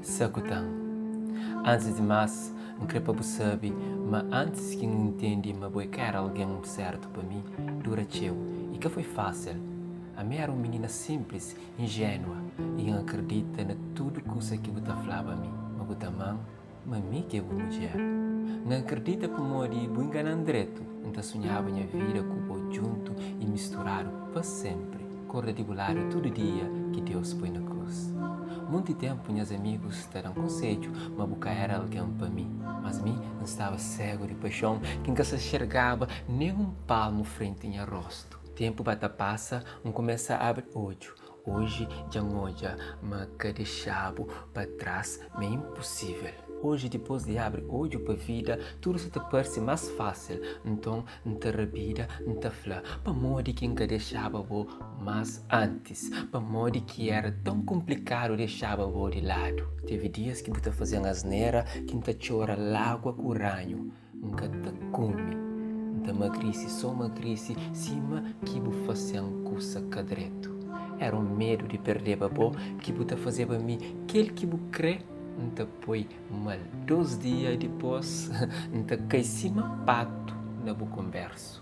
Sakutan. Antis di más, N krê pa bu sabe ma antis ki N ntende ma bo é ka éra algen sértu pa mi, dura txeu i ka foi fásil. Ami éra un minina sinplis, injénua i N akridita na tudu kusa ki bu ta flaba mi, ma bu ta ama-m. Ma mi ki é bu mudjer. N akredita pamodi bu ingana-m dretu. N ta sunhaba nha vida ku bo djuntu i misturadu pa senpri. Korda di bu ladu tudu dia ki Deus poi na krus. Munti tenpu nhas amigus ta da-m konsedju ma bu ka éra algen pa mi. Mas mi N staba segu di paixon ki N ka sa xergaba nen un palmu frenti nha rostu. Tenpu ba ta pasa, N kumesa abri odju. Oji dja N odja ma ka dexa-bu pa tras ma é inposível. Oji dipôs di abri odju pa vida tudu sa ta parse más fásil. Nton N ta rabida N ta fla, pamodi ki N ka dexaba bo más antis? Pamodi ki éra ton konplikadu dexaba bo di ladu? Tevi dias ki bu ta faze-m asnera ki N ta txora lágua ku ranhu. N ka ta kume, N ta magrisi so magrisi sima ki bu fase-m kusa ka dretu. Éra un medu di perdeba bo ki bu ta fazeba mi kel ki bu kre N ta poi mal dos dia dipos N ta kai sima patu na bu konbersu.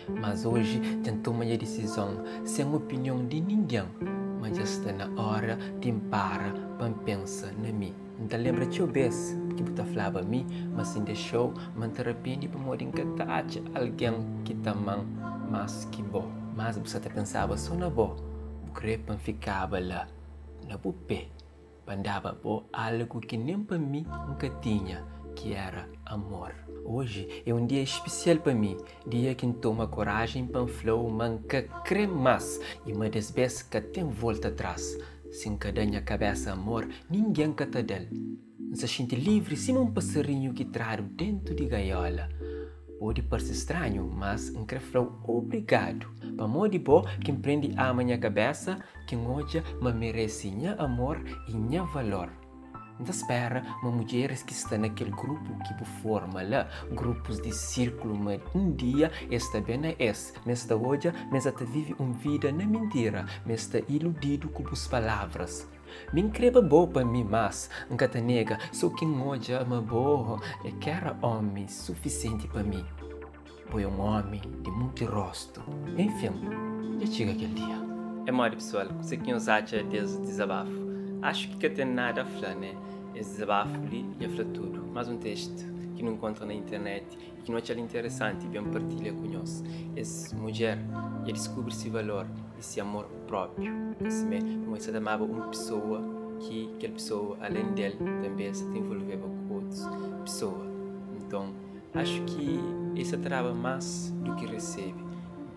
Mas oji dja N toma nha disizon sen opinion di ningen ma dja sta na óra di N para pa N pensa na mi. N ta lenbra txeu bês ki bu ta flaba mi ma si N dexa-u ma N ta rapende pamodi N ka ta atxa algen ki ta ama-m más ki bo. Mas bu sa ta pensaba sô na bo. Bu krê pa N fikaba la na bu pé pa N daba bo algu ki nen pa mi N ka tinha, ki éra amor. Oji é un dia spesial pa mi, dia ki N toma korajen pa N fla-u ma N ka krê más i ma des bês ka ten volta tras. Si N ka da nha kabésa amor, ningen ka ta da-l. N sa xinti livri sima un pasarinhu ki tradu déntu di gaióla. Pode parse stranhu, mas N krê fla-u obrigadu. Pamodi bo ki N prende ama nha kabésa, ki N odja ma N merese nha amor i nha valor. N ta spera ma mudjeris ki sta na kel grupu ki bu forma la, grupus di sirkulu ma un dia es ta ben na es, ma es ta odja ma es a ta vive un vida na mintira, ma es sta iludidu ku bus palavras. Mi N kreba bo pa mi mas N ka ta nega, so ki N odja ma bo é k'era omi sufisienti pa mi. Bo é un ómi di munti róstu. Enfin, dja txiga kel dia. É modi pesoal, kuse ki nhos atxa des dizabafu? Axu ki ka ten nada a fla ne? Es dizabafu li dja fla tudu. Mas un testu ki nu nkontra na internet i ki nu atxal interesanti ben partilha ku nhos. Es mudjer dja diskubri si valor i si amor propiu. Ka simé, pamodi sa ta amaba un pesoa ki kel pesoa alen del tanbe sa ta involveba ku otus pesoa. Nton. Axu ki e sa ta daba más du ki resebe,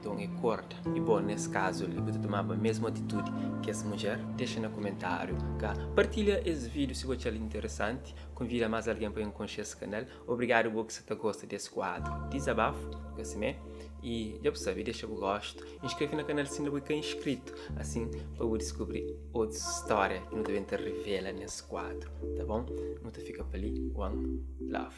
nton e korda. I bo, nes kazu li, bu ta tomaba mesmu atitudi ki es mudjer? Dexa na kumentáriu ka. Partilha es vídiu si bu atxa-l interesanti. Konvida más algen pa ben konxe es kanal. Obrigadu bo ki sa ta gosta di es kuadru Dizabafu, ka simé? I dja bu sabe, dexa bu gostu, inskreve na kanal si inda bu ka inskritu, asin pa bu diskubri otus stória ki nu ta ben ta revela nes kuadru, ta bon? Nu ta fika pa li, one love.